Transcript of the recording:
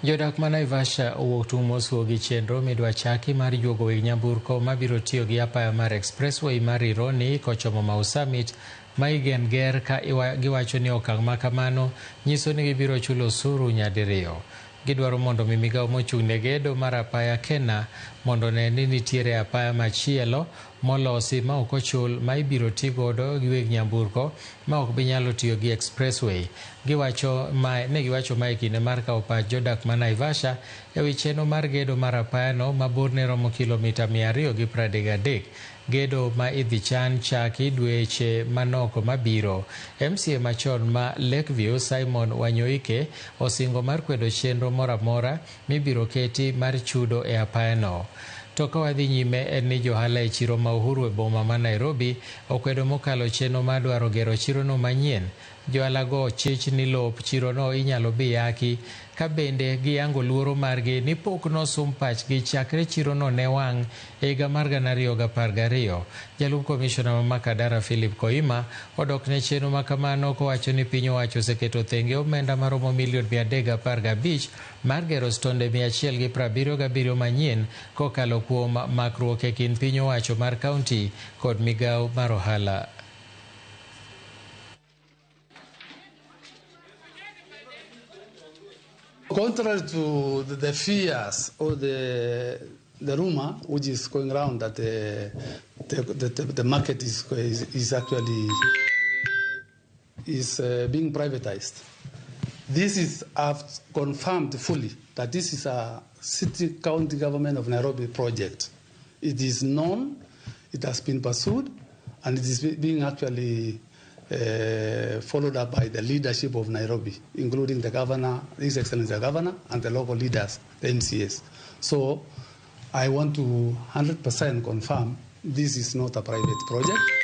Jodak ma Naivasha owuok tung' mosuo gi chenro midwa chaki mar juogo weg nyamburko mabiro tiyo gi apaya mar expressway mar Rironi kochomo Mau Summit ma igen ger ka giwacho ni okang' ma kamano nyiso ni gibiro chulo osuru nyadiriyo. Gidwaro mondo mi migawo mochung' ne gedo mar apaya Kena mondo one ni nitiere apaya machielo molosi ma ok ochul ma ibiro ti godo gi weg nyamburko ma ok bi nyalo tiyo gi expressway. Giwacho mae, ne giwacho mae e kinde mar kawo pach jodak ma Naivasha e wi chenro mar gedo mar apayano ma borne romo kilomita 233. Gedo ma idhi chan chaki dweche manok mabiro. MCA machon ma Lakeview Simon Wanyoike osingo mar kwedo chenro moro amora mibiro keti mar chudo e apayano. To ka wadhi nyime en ni johala e chiro ma Uhuru e boma ma Nairobi okwedo mokalo chenro mar dwaro gero chirono manyien. Johala go chich ni lop chirono inyalo bi yaki ka bende giyango luoro margi ni pok nosum pachgi chakre chirono ne wang' e higa mar 2012. Jalup komishona ma Makadara Philip Koima odok ne chenro ma kamano kowacho ni piny owacho oseketo thenge omenda maromo milion 315 mar gero stonde 177 manyien kokalo kuom makruok e kind piny owacho mar kaunti kod migawo mar ohala. Contrary to the fears or the rumor which is going around that the market is actually is being privatized. This is, I've confirmed fully that this is a city county government of Nairobi project. It is known, it has been pursued, and it is being actually followed up by the leadership of Nairobi, including the governor, His Excellency the governor, and the local leaders, the MCAs. So I want to 100% confirm this is not a private project.